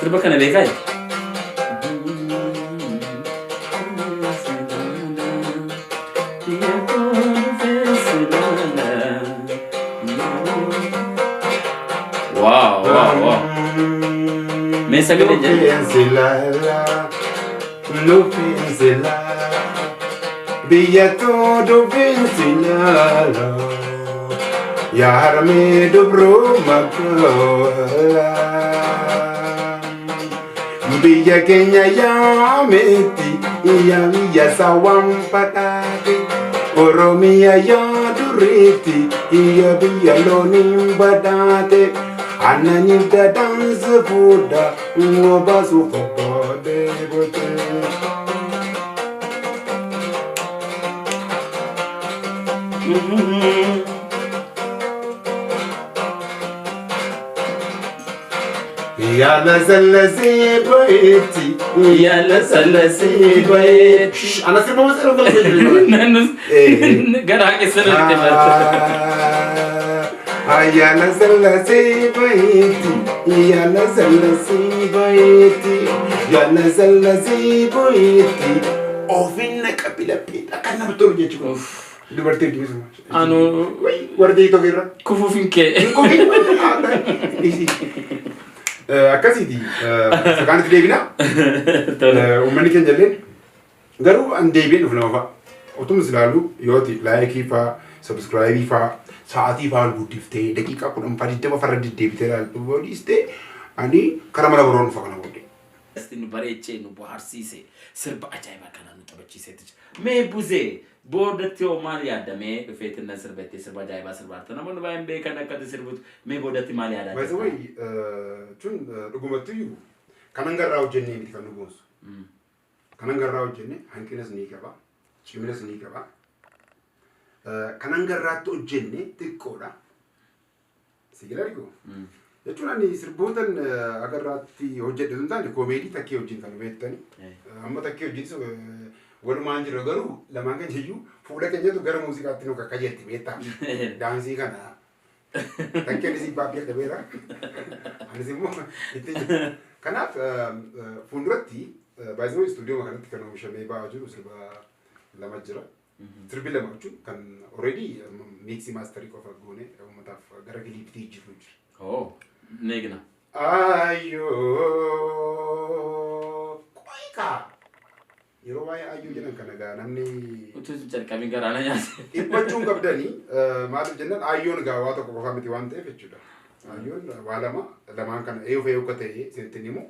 Sirba kana beekaa jette? Wow, wow, wow. Mee sagalee jedhu. Lufeen silaala, lufeen silaala, biyya too dubbiin silaala, yaa harmee dubroo magaala. Biyya keenya yaametti, yaa biyya sawwan badhaate, Oromiyaa yaa duriitti, yaa biyya looniin badhaate. Aannan dhadhaansa fuudha, obaasuuf obbolee gote. Yaala sallasee baheetti. Yaala sallasee baheetti. Ana sirba masara galma. Garaa keessa natti marte. Yaala sallasee baheetti. Yaala sallasee baheetti. Yaala sallasee baheetti. Ofiin naqa bilapheedha kan namatti tolu jechuudha. Dubartii hojii Anu Warri tokko irra. Kufuuf hin kee. Akkasiiti. Sakaanitti deebina. Uummanni keenya illee garuu an deebi'ee dhufu nama fa'a. Utuma ilaalu yooti like fa'aa, subscribe fa'aa, sa'aatii fa'aa ol guddiftee daqiiqaa 10 fa'aa 20 farra deddeebitee ilaaltu boodiistee ani karaa mana baroon dhufa kana booddee. Nu bareechee, nu bohaarsiise, sirba ajaa'ibaa kanaan nu taphachiiseeti jira. Mee Buzee, boodatti hoo maal yaadda? Mee dhufeetiin nan sirba jettee sirba ajaa'ibaa sirbaarta. Namoonni baay'een beekan akka ati sirbitu. Mee boodatti maal yaadaa By the jirta? way, tun dhugumattuyyuu kanan garraa hojjennee miti kan nu boonsu. Kanan garraa hojjenne hanqinas ni qaba, ciminas ni qaba. Kanan garraatti hojjenne xiqqoodha. Si gala dhiqu? Jechuun ani sirbootan agarraatti hojjedhe sun taane comedy takkee wajjin kan beektani. Amma takkee wajjin walumaan jira, garuu lamaan keenya iyyuu fuula keenyatu gara muuziqaatti nu kakkajeelti, beektaa. Daansii kana takkeen isii baabbii qabeera. Anis immoo ittiin jira. Kanaaf fuulduratti baay'ee istuudiyoo kanatti kan oomishamee ba'aa jiru sirba lama jira. Sirbi lama jechuun kan already mix master qofa goone uummataaf gara kiliiptii jiru jira. Oh, neegna. Ayyoo qoiqa yeroo waa'ee ayyoo jedhan kana gaa namni Utuu jalqabiin garaa na nyaate. Dhiphachuu hin qabdanii. Maaliif jennaan, ayyoon gaa waa tokko qofa miti waan ta'eef jechuudha. Ayyoon waa lama, lamaan kana eeyyuu fe'uu akka ta'e isinitti himu.